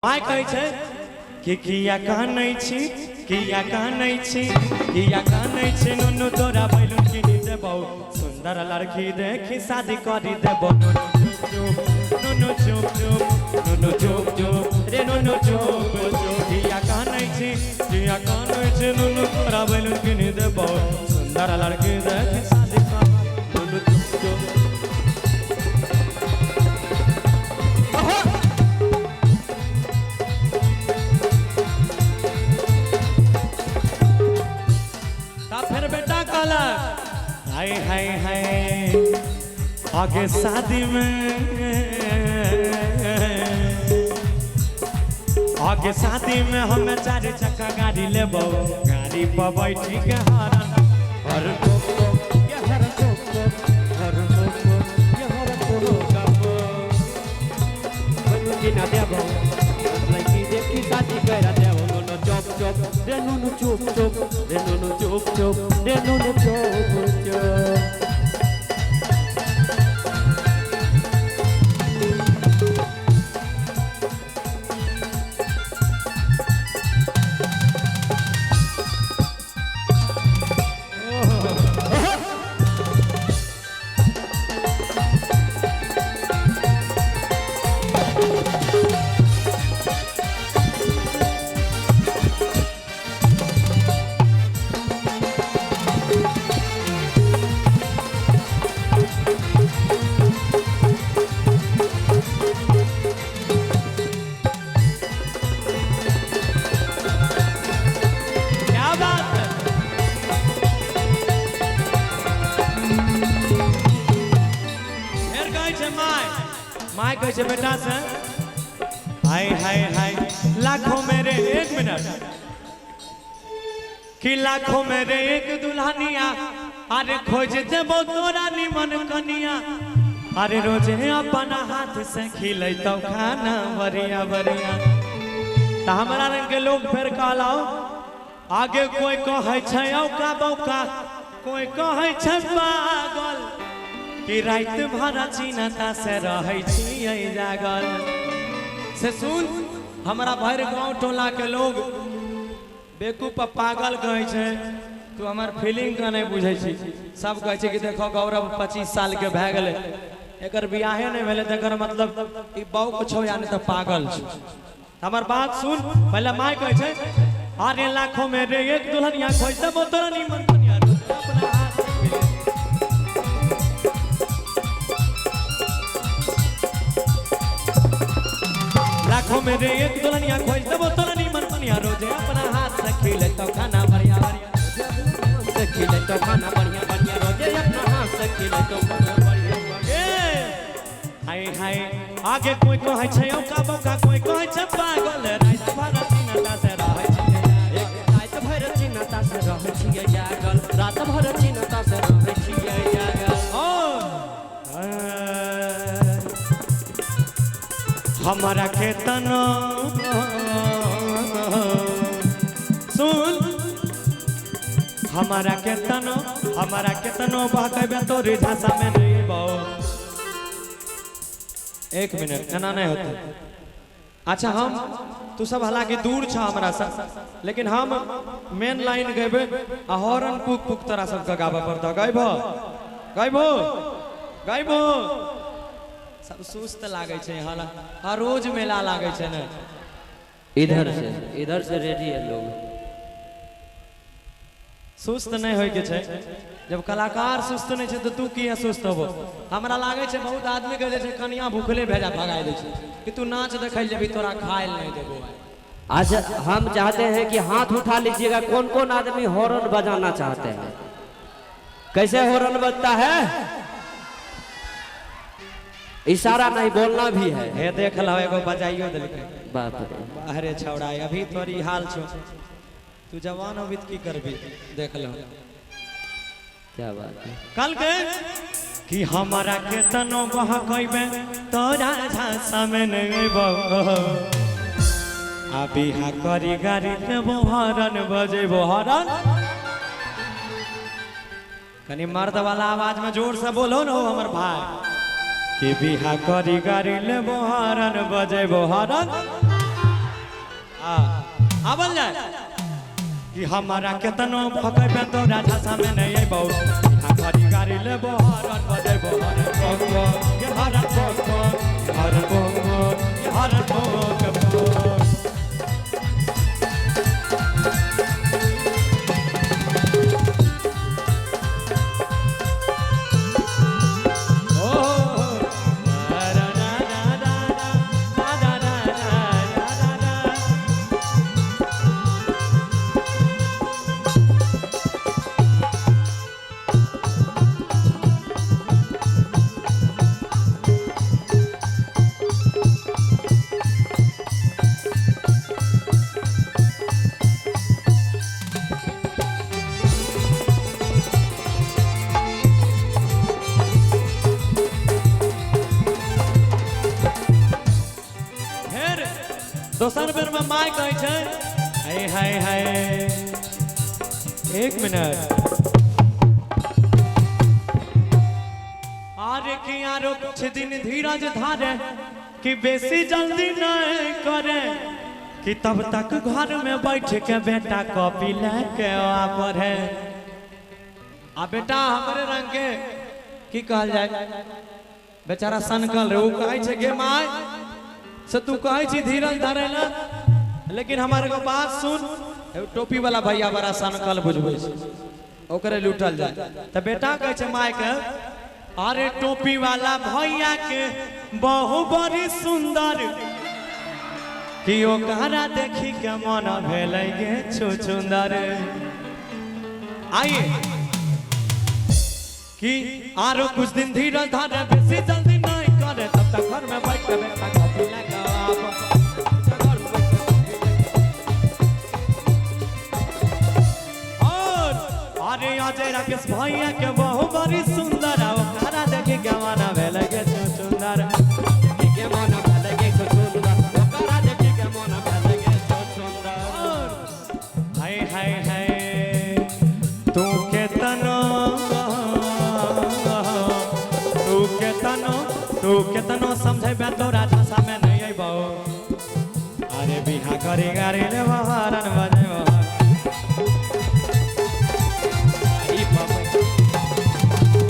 My कहै छै कि किया कानै छी, किया कानै छी, किया कानै छी नुनू तोरा बैलून किनी देबौ, सुंदर लड़की देखी शादी करी देबौ। नुनू चुप चुप, नुनू चुप चुप, नुनू चुप चुप रे नुनू चुप चुप। किया कानै छी, किया कानै छी नुनू तोरा बैलून किनी देबौ, सुंदर लड़की देखी शादी करी, नुनू चुप चुप। हाय हाय हाय आगे शादी में, आगे शादी में हम चार चक्का गाड़ी लेबो, गाड़ी पर बैठी के हरन हर टोक टोक ये हर टोक टोक, हर टोक टोक ये हर टोक टोक। बनू की ना देबो लड़की देखी शादी करा देबो, नुनू चुप चुप रे नुनू चुप चुप रे नुनू चुप चुप रे नुनू चुप चुप। My कहै छै बेटा से हाय हाय हाय लाखों मेरे, एक मिनट, कि लाखों मेरे एक दुल्हनिया, अरे खोज देबो तोरा निमन कनिया, अरे रोजे अपना हाथ से खिलैतौ खाना बढ़िया बढ़िया। तो हमारा रंग के लोग फेर कहलाओ आगे कोई कहै छै औका बौका, कोई कहै छै पागल, कि राति भर चिन्ता से रहै छियै जागल। से सुन हमरा भरि गाँव टोला के लोग बेकूफ पागल कहै छै, तू हमर फीलिंग के नहीं बुझै छी। सब कहै छै कि देखो गौरव 25 साल के भए गेलै, एकर बियाहे नहीं भेलै, तऽ एकर मतलब ई बौक छौ या नहीं तऽ पागल छौ। हमर बात सुन पहले। My कहै छै अरे लाखों में रे एक दुल्हनिया खोज देबो तोरा निमन कनिया, अपना हाथ से खिले। लाखों में रे एक दुल्हनिया खोज देबो तोरा निमन कनिया, रोजे अपना हाथ से खिलेतौ खाना बढ़िया बढ़िया, से खिलेतौ खाना बढ़िया बढ़िया, रोजे अपना हाथ से खिलेतौ खाना बढ़िया बढ़िया। हाय हाय आगे कोई कहै छै औका बौका, कोई कहै छै पागल, राति भर चिन्ता से रहै छियै, राति भर चिन्ता से रहै छियै जागल, रात भर चिन्ता से रहै छियै जागल। हमारा केतन सुन, हमारा केतनो, हमारा केतनो बहकेबे तोरी झांसा में नहीं अयबौ। एक मिनट, एना नहीं होता। अच्छा हम तू सब हालांकि दूर छ हमरा से, लेकिन हम मेन लाइन गेबे आ हॉर्न पुक पुक तोरा सबके गाबे पड़तौ। गैबो गैबो गैबो। सब सुस्त लागै छै, हर रोज मेला लागै छै ने। इधर से रेडी है लोग। सुस्त नहीं होय के छै, जब कलाकार सुस्त नहीं छै तो तू किया सुस्त होबो। हमरा लागै छै बहुत आदमी के जे छै कनिया भूखले भेजा भगाय दै छै कि तू नाच देखै जेबी तोरा खाय लए नहीं देबो। अच्छा हम चाहते हैं कि हाथ उठा लीजिएगा, कौन कौन आदमी हॉर्न बजाना चाहते हैं। कैसे हॉर्न बजता है? इशारा नहीं बोलना भी है। हे देख लो एगो बजाइयो देलकै। बाप रे, अरे छौड़ा अभी तोरी हाल छौ, तू जवान होबी त की करबी, देख लो क्या बात है। कल के कि हमारा केतनो बहकैबे तोरा झांसा में नहीं अयबौ, आ बिहा करी गाड़ी देबो हॉर्न बजेबो हॉर्न। कनी मर्द वाला आवाज में जोर से बोलो न हो हमर भाई, कि बिहा करी गाड़ी लेबो हॉर्न बजेबो हॉर्न। आवल जाए कि हमारा केतनो फकैबे तोरा झांसा में नहीं अइबौ, बिहा करी गाड़ी लेबो हरन बजेबो, हरन बक बक ये हरन बक बक, हरन बक बक ये हरन बक बक। फेर दोसर बेर में माय कहै छै हाय हाय हाय, एक मिनट, आरे कि आरो कुछ दिन धीरज धारे कि बेसी जल्दी नहीं करे, कि तब तक घर में बैठ के बेटा कॉपी लेके आ पढ़े। आ बेटा हमरे रंग के की कहल जाए, बेचारा सनकल रे, उ कहै छै गे my से तू कहै छी धीरज धरे ला, लेकिन हमारे को बात सुन, टोपी वाला भैया बड़ा सनकल बुझबै छै, ओकरे लूटल जाए। त बेटा कहै छै my के, अरे टोपी वाला भैया के बहु बड़ी सुंदर, कि ओकरा देखी के मन भेलै गे छुछुंदर। आइए कि आरो कुछ दिन धीरज धरे बेसी जल्दी नहीं करे, तब तक घर में बैठ के बेटा कॉपी लेके आप। और अरे अजय राकेश भैया के बहु बड़ी सुंदर, ओकरा देखी के मन भेलै गे छुछुंदर, के मन भेलै गे छुछुंदर, ओकरा देखी के मन भेलै गे छुछुंदर। हाय हाय हाय तू केतनो, तू केतनो, तू केतनो समझेबे तोरा झांसा में नहीं अइबौ, अरे बिहा करी गाड़ी लेबो हरन बजेबो।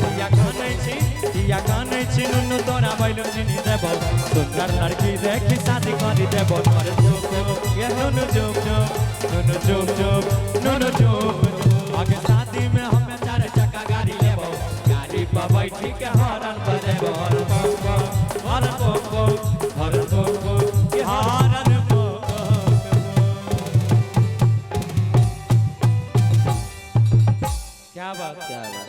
किया कानै छी, किया कानै छी नुनू तोरा बैलून चिन्ही देबौ, सुंदर लड़की देखी शादी करी देबौ, अरे चुप चुप ये नुनू चुप चुप, नुनू चुप चुप, नुनू चुप चुप। आगे शादी में हमें चार चक्का गाड़ी लेबो, गाड़ी पर बैठी के हरन बजेबो, हरन बक बक, हरन बक बक, हरन बक बक, ये हरन बक बक। क्या बात, क्या बात।